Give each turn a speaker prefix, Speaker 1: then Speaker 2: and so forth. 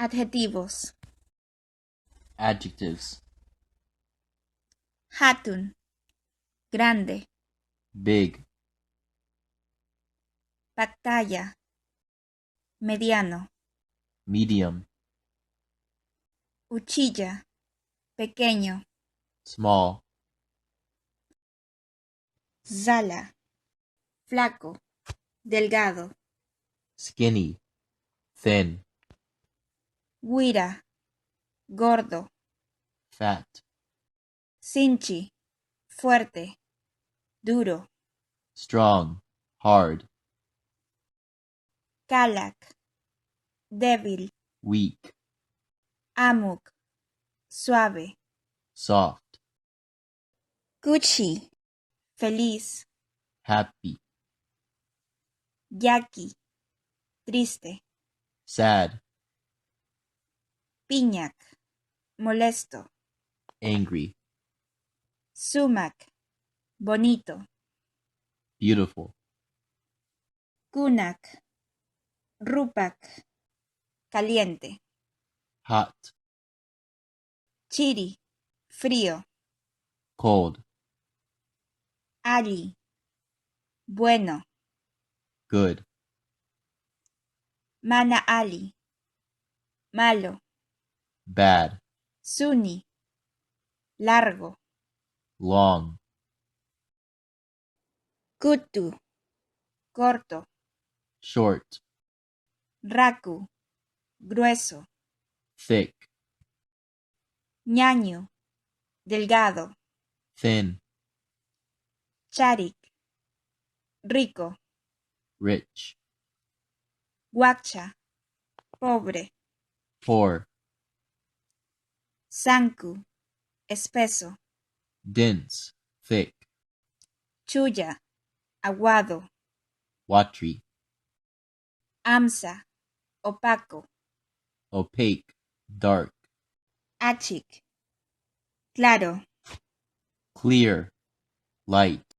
Speaker 1: Adjetivos.
Speaker 2: Adjectives.
Speaker 1: Hatun. Grande.
Speaker 2: Big.
Speaker 1: Pactaya. Mediano.
Speaker 2: Medium.
Speaker 1: Uchilla. Pequeño.
Speaker 2: Small.
Speaker 1: Zala. Flaco. Delgado.
Speaker 2: Skinny. Thin.
Speaker 1: Guira. Gordo.
Speaker 2: Fat.
Speaker 1: Sinchi. Fuerte. Duro.
Speaker 2: Strong. Hard.
Speaker 1: Calac. Débil.
Speaker 2: Weak.
Speaker 1: Amuk. Suave.
Speaker 2: Soft.
Speaker 1: Cuchi. Feliz.
Speaker 2: Happy.
Speaker 1: Yaqui. Triste.
Speaker 2: Sad.
Speaker 1: Piñac. Molesto.
Speaker 2: Angry.
Speaker 1: Sumac. Bonito.
Speaker 2: Beautiful.
Speaker 1: Kunak. Rupak. Caliente.
Speaker 2: Hot.
Speaker 1: Chiri. Frío.
Speaker 2: Cold.
Speaker 1: Ali. Bueno.
Speaker 2: Good.
Speaker 1: Mana Ali. Malo.
Speaker 2: Bad.
Speaker 1: Suni. Largo.
Speaker 2: Long.
Speaker 1: Kutu. Corto.
Speaker 2: Short.
Speaker 1: Raku. Grueso.
Speaker 2: Thick.
Speaker 1: Ñaño. Delgado.
Speaker 2: Thin.
Speaker 1: Charik. Rico.
Speaker 2: Rich.
Speaker 1: Guacha. Pobre.
Speaker 2: Poor.
Speaker 1: Sanku. Espeso.
Speaker 2: Dense. Thick.
Speaker 1: Chuya. Aguado.
Speaker 2: Watery.
Speaker 1: Amsa. Opaco.
Speaker 2: Opaque. Dark.
Speaker 1: Achik. Claro.
Speaker 2: Clear. Light.